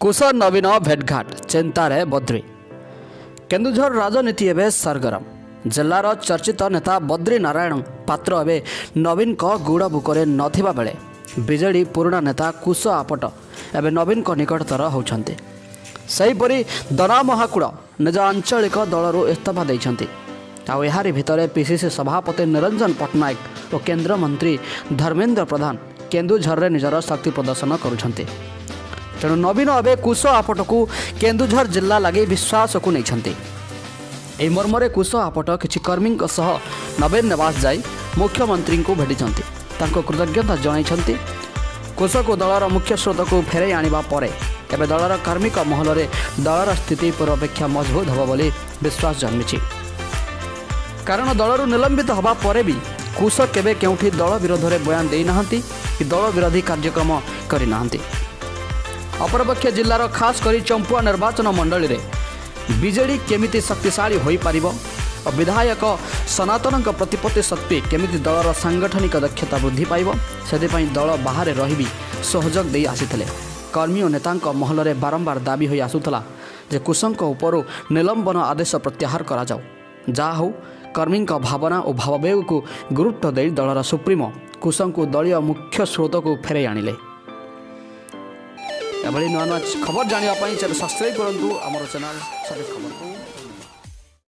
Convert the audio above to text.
କୁଶ ନବୀନ ଭେଟଘାଟ, ଚିନ୍ତାରେ ବଦ୍ରି। କେନ୍ଦୁଝର ରାଜନୀତି ଏବେ ସରଗରମ। ଜିଲ୍ଲାର ଚର୍ଚ୍ଚିତ ନେତା ବଦ୍ରି ନାରାୟଣ ପାତ୍ର ଏବେ ନବୀନଙ୍କ ଗୁଡ଼ ବୁକରେ ନଥିବା ବେଳେ ବିଜେଡ଼ି ପୁରୁଣା ନେତା କୁଶ ଆପଟ ଏବେ ନବୀନଙ୍କ ନିକଟତର ହେଉଛନ୍ତି। ସେହିପରି ଦନା ମହାକୁଡ଼ ନିଜ ଆଞ୍ଚଳିକ ଦଳରୁ ଇସ୍ତଫା ଦେଇଛନ୍ତି। ଆଉ ଏହାରି ଭିତରେ ପିସିସି ସଭାପତି ନିରଞ୍ଜନ ପଟ୍ଟନାୟକ ଓ କେନ୍ଦ୍ରମନ୍ତ୍ରୀ ଧର୍ମେନ୍ଦ୍ର ପ୍ରଧାନ କେନ୍ଦୁଝରରେ ନିଜର ଶକ୍ତି ପ୍ରଦର୍ଶନ କରୁଛନ୍ତି। ତେଣୁ ନବୀନ ଏବେ କୁଶ ଆପଟକୁ କେନ୍ଦୁଝର ଜିଲ୍ଲା ଲାଗି ବିଶ୍ୱାସକୁ ନେଇଛନ୍ତି। ଏହି ମର୍ମରେ କୁଶ ଆପଟ କିଛି କର୍ମୀଙ୍କ ସହ ନବୀନ ନିବାସ ଯାଇ ମୁଖ୍ୟମନ୍ତ୍ରୀଙ୍କୁ ଭେଟିଛନ୍ତି, ତାଙ୍କୁ କୃତଜ୍ଞତା ଜଣାଇଛନ୍ତି। କୁଶକୁ ଦଳର ମୁଖ୍ୟ ସ୍ରୋତକୁ ଫେରାଇ ଆଣିବା ପରେ ଏବେ ଦଳର କାର୍ମିକ ମହଲରେ ଦଳର ସ୍ଥିତି ପୂର୍ବାପେକ୍ଷା ମଜବୁତ ହେବ ବୋଲି ବିଶ୍ୱାସ ଜନ୍ମିଛି। କାରଣ ଦଳରୁ ନିଲମ୍ବିତ ହେବା ପରେ ବି କୁଶ କେବେ କେଉଁଠି ଦଳ ବିରୋଧରେ ବୟାନ ଦେଇନାହାନ୍ତି କି ଦଳ ବିରୋଧୀ କାର୍ଯ୍ୟକ୍ରମ କରିନାହାନ୍ତି। ଅପରପକ୍ଷେ ଜିଲ୍ଲାର ଖାସ୍ କରି ଚମ୍ପୁଆ ନିର୍ବାଚନ ମଣ୍ଡଳୀରେ ବିଜେଡି କେମିତି ଶକ୍ତିଶାଳୀ ହୋଇପାରିବ ଓ ବିଧାୟକ ସନାତନଙ୍କ ପ୍ରତିପତ୍ତି ସତ୍ତ୍ୱେ କେମିତି ଦଳର ସାଂଗଠନିକ ଦକ୍ଷତା ବୃଦ୍ଧି ପାଇବ, ସେଥିପାଇଁ ଦଳ ବାହାରେ ରହି ବି ସହଯୋଗ ଦେଇ ଆସିଥିଲେ। କର୍ମୀ ଓ ନେତାଙ୍କ ମହଲରେ ବାରମ୍ବାର ଦାବି ହୋଇ ଆସୁଥିଲା ଯେ କୁଶଙ୍କ ଉପରୁ ନିଲମ୍ବନ ଆଦେଶ ପ୍ରତ୍ୟାହାର କରାଯାଉ। ଯାହା ହେଉ, କର୍ମୀଙ୍କ ଭାବନା ଓ ଭାବାବେଗକୁ ଗୁରୁତ୍ୱ ଦେଇ ଦଳର ସୁପ୍ରିମୋ କୁଶଙ୍କୁ ଦଳୀୟ ମୁଖ୍ୟ ସ୍ରୋତକୁ ଫେରାଇ ଆଣିଲେ। ଏଭଳି ନୂଆ ନୂଆ ଖବର ଜାଣିବା ପାଇଁ ସବସ୍କ୍ରାଇବ୍ କରନ୍ତୁ ଆମର ଚ୍ୟାନେଲ୍ ସଠିକ୍ ଖବରକୁ।